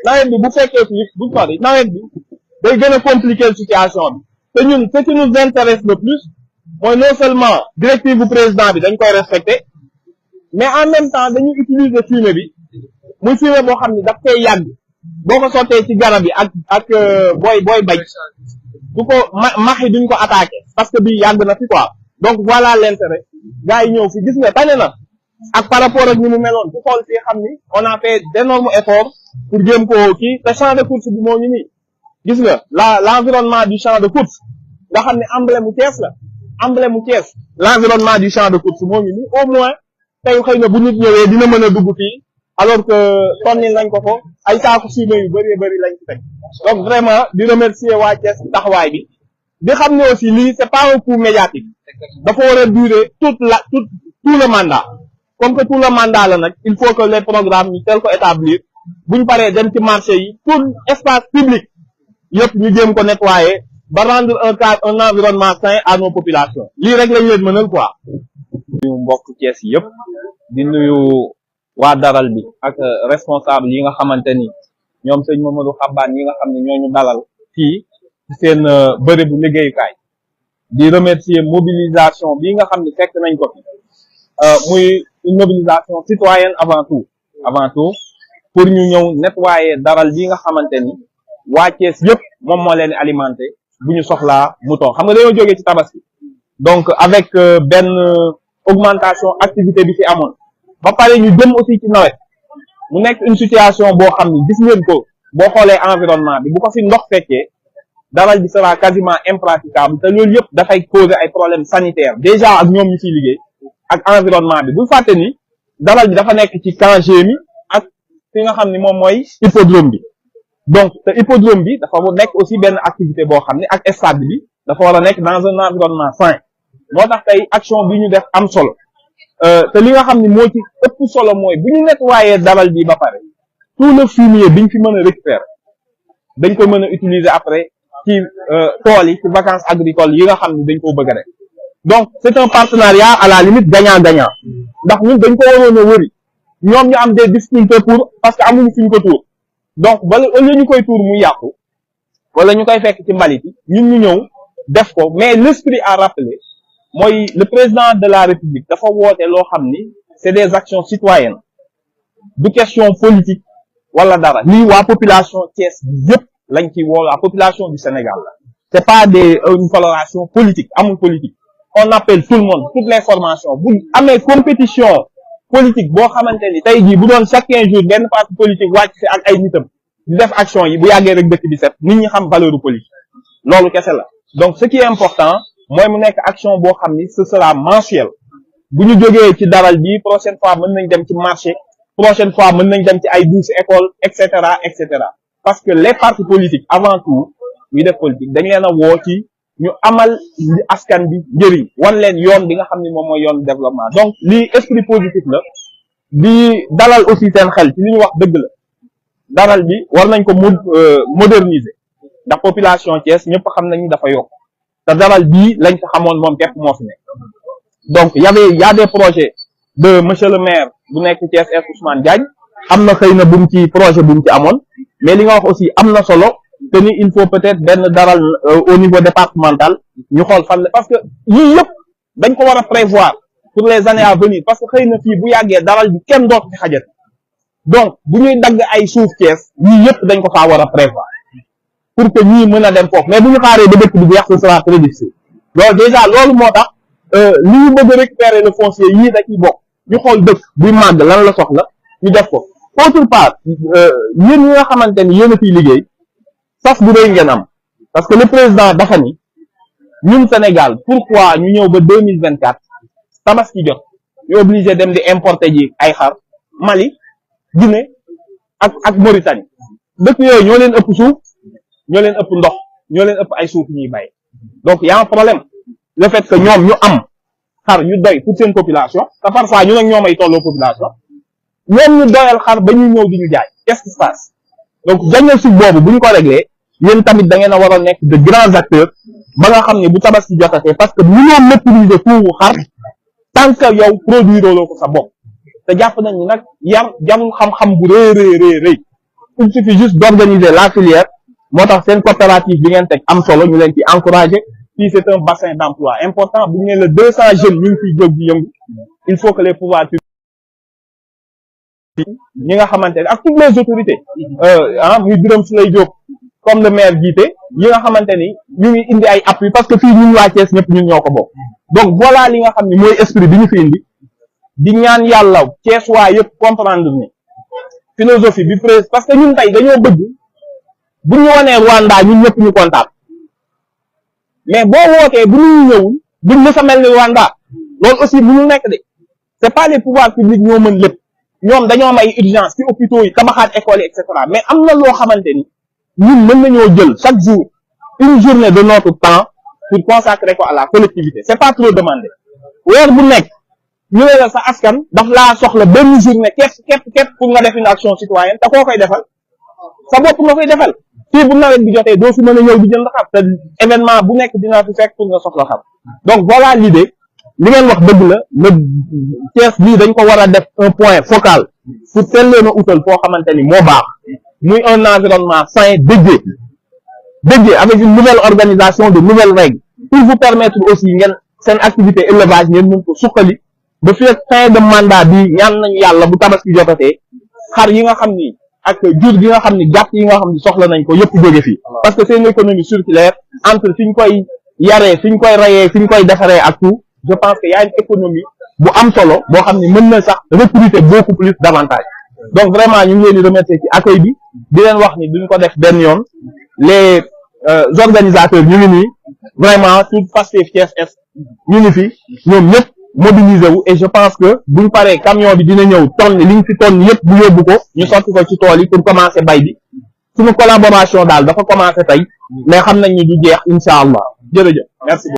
nawet bi bu fekkee fii bu sori nawet bi day gën a compliquer situation bi te ñun ce qui nous intéresse le plus mooy non seulement directive bu président bi dañ koy respecter mais en même temps dañuy utiliser fumier bi muy fumier boo xam ni daf koy yàgg boo ko sottee ci garab yi ak booy bay du ko max yi duñ ko attaquer parce que bii yàgg na fi quoi donc voilà l'intérêt gars yi ñëw fi gis nga tane na ak par rapport ak ni mu meloon ku xool fii xam ni on a fait d'énormes efforts pour jéem koo kii te champ de course bi moo ñu nii gis nga l'environnement du champ de course nga xam ne emblème mu Thiès la emblème mu Thiès l'environnement du champ de course moo ñu nii au moins tey xëy na bu nit ñëwee dina mën a dugg fii alors que tonnil nañ ko ko ay saaku fumier yu bëri lañ ci teg donc vraiment di remercier waa Thiès taxawaay bi di xam ne aussi lii c'est pas un coup médiatique dafa war a durer tout le mandat comme que tout le mandat la nag il faut que les programmes ñu tel ko établir buñ paree dem ci marché yi tout espace public yëpp ñu jéem ko nettoyer ba rendre un environnement sain à nos populations lii rek lañ leen mënal quoi. ñu mbokk Thiès yëpp di nuyu waa daral bi ak responsable yi nga xamante ni ñoom sëñ Mamadou Xabbaan yi nga xam ne ñooñu dalal fii ci seen bërëbu liggéeyukaay di remercier mobilisation bi nga xam ne fekk nañ ko fi muy une mobilisation citoyenne avant tout pour ñu ñëw nettoyer daral bi nga xamante ni waa Thiès yëpp moom moo leen alimenté bu ñu soxlaa mouton xam nga dañoo jógee ci tabaski donc avec benn augmentation activité bi fi amoon ba pare ñu jëm aussi ci nawet mu nekk une situation boo xam ni gis ngeen ko boo xoolee environnement bi bu ko fi ndox fekkee daral bi sera quasiment impraticable te loolu yëpp dafay causer ay problèmes sanitaires déjà ak ñoom ñu ciy liggéey ak environnement bi bul fàtte ni daral bi dafa nekk ci camp GMI ak fi nga xam ni moom mooy hippodrome bi donc te hippodrome bi dafa nekk aussi benn activité boo xam ni ak stade bi dafa war a nekk dans un environnement sain moo tax tey action bi ñu def am solo te li nga xam ni moo ci ëpp solo mooy bu ñu nettoyer daral bi ba pare tout le fumier biñ fi mën a récupérer dañ ko mën a utiliser après ci tool yi ci vacances agricoles yi nga xam ni dañ koo bëgg rek donc c'est un partenariat à la limite gagnant-gagnant ndax ñun dañ ko waroon a wëri ñoom ñu am des difficultés pour parce que amuñu fuñ ko tuur donc bala au lieu ñu koy tuur mu yàqu wala ñu koy fekk ci mbalit yi ñun ñu ñëw def ko mais l'esprit à rappeler mooy le président de la République dafa woote loo xam ni c'est des actions citoyennes du question politique wala dara lii waa population Thiès bi yëpp lañ ci woo la population du Sénégal la c'est pas une coloration politique amul politique on appelle tout le monde toutes les formations bu amee compétition politique boo xamante ni tey jii bu doon chaque 15 jours benn parti politique wàcc fi ak ay nitam di def action yi bu yàggee rek dëkk bi set nit ñi xam valeur politique loolu kese la donc ce qui est important mooy mu nekk action boo xam ni ce sera mensuel bu ñu jógee ci daral bi prochaine fois mën nañ dem ci marché prochaine fois mën nañ dem ci ay douze écoles et cetera parce que les partis politiques avant tout ñuy def politique dañ leen a woo ci ñu amal askan bi njëriñ wan leen yoon bi nga xam ni moom mooy yoon développement donc lii esprit positif la di dalal aussi seen xel ci li ñu wax dëgg la daral bi war nañ ko moderniser ndax population Thiès ñëpp xam nañu dafa yokk te daral bii lañ ko xamoon moom képp moo fi nekk donc y a des projets de monsieur le maire bu nekk Thiès Ousmane Diagne am na xëy na bu mu ci projet bu mu ci amoon mais li nga wax aussi am na solo te ni il faut peut-être benn daral au niveau départemental ñu xool fan la parce que yii yëpp dañ ko war a prévoir pour les années à venir parce que xëy na fii bu yàggee daral bi kenn dootu fi xajat donc bu ñuy dagg ay suuf Thiès yii yëpp dañ ko faa war a prévoir pour que ñii mën a dem foofu mais bu ñu xaaree ba dëkk bi jeex ce sera très difficile loolu déjà loolu moo tax li ñu bëgg a récupérer le foncier yii da ciy bokk ñu xool dëkk buy màgg lan la soxla ñu def ko autre part yéen ñi nga xamante ni yéen a fiy liggéey sas bu rëy ngeen am parce que le président dafa ni ñun Sénégal pourquoi ñu ñëw ba 2024 tabaski jot ñu obligé dem di importer ji ay xar Mali Guinée ak Mauritanie dëkk yooyu ñoo leen ëpp suuf ñoo leen ëpp ndox ñoo leen ëpp ay suuf ñuy bay donc y a un problème le fait que ñoom ñu am xar ñu doy pour seen population te parfois ñu nag ñoom ay tolloo population ñoom ñu doyal xar ba ñuy ñëw di ñu jaay qu'est-ce qui se passe donc diagnostic boobu bu ñu ko réglé yéen tamit da ngeen a war a nekk de grands acteurs ba nga xam ne bu tabaski jotatee parce que mënoo maîtriser coût xar tant que yow produire loo ko sa bopp te jàpp nañ ni nag yar jarul xam-xam bu rëy il suffit juste d'organiser la filière moo tax seen coopérative bi ngeen teg am solo ñu leen ci encourager. Puis c'est un bassin d'emploi important bu ñu nee le 200 jeunes ñu ngi fiy jóg di yëngu il faut que les pouvoirs publics ñi nga xamante ne ak toutes les autorités muy Birame Souleye Diop comme le maire jiite yi nga xamante ni ñu ngi indi ay appui parce que fii ñun waa Thiès ñëpp ñun ñoo ko bokk donc voilà li nga xam ne mooy esprit bi ñu fi indi di ñaan yàlla Thiès waa yëpp comprendre ni philosophie bi président parce que ñun tey dañoo bëgg bu ñu wanee Rwanda ñun ñëpp ñu kontaan mais boo wootee bu ñu ñëwul duñ mës a mel ni Rwanda loolu aussi mënul nekk de c'est pas les pouvoirs publics ñoo mën lépp ñoom dañoo am ay urgence ci hôpitaux yi tabaxaat écoles yi et cetera mais am na loo xamante ni ñun mën nañoo jël chaque jour une journée de notre temps pour consacrer ko à la collectivité c'est pas trop demandé weer bu nekk ñu ne la sa askan daf laa soxla benn journée képp pour nga def une action citoyenne te koo koy defal sa bopp nga koy defal fii bu nawet bi jotee doo fi mën a ñëw di jënd xam te événement bu nekk dina fi fekk pour nga soxla xam donc voilà l'idée li ngeen wax dëgg la le Thiès bii dañ ko war a def un point focal pour teel leen a utal foo xamante ni moo baax muy un environnement sain dédié avec une nouvelle organisation de nouvelles règles pour vous permettre aussi ngeen seen activité élevage ngeen mën ko suqali ba fi fin de mandat bi ñaan nañu yàlla bu tabaski jotatee xar yi nga xam ni ak jur gi nga xam ni gàtt yi nga xam ni soxla nañ ko yëpp jóge fii parce que c'est une économie circulaire entre fi ñu koy yaree fi ñu koy rayee fi ñu koy defaree ak tout je pense que y a une économie bu am solo boo xam ni mën na sax recruter beaucoup plus davantage donc vraiment ñu ngi leen di remercier ci accueil bi di leen wax ni duñ ko def benn yoon les organisateurs ñu ngi nii vraiment tout Pastef Thiès Est ñu ngi fi ñoom ñëpp mobiliser wu et je pense que buñ paree camion bi dina ñëw tonne liñ fi tonne yëpp bu yóbbu ko ñu sotti ko ci tool yi pour commencer bay bi suñu collaboration daal dafa commencer tey mais xam nañ ni du jeex incha allah jërëjëf merci beaucoup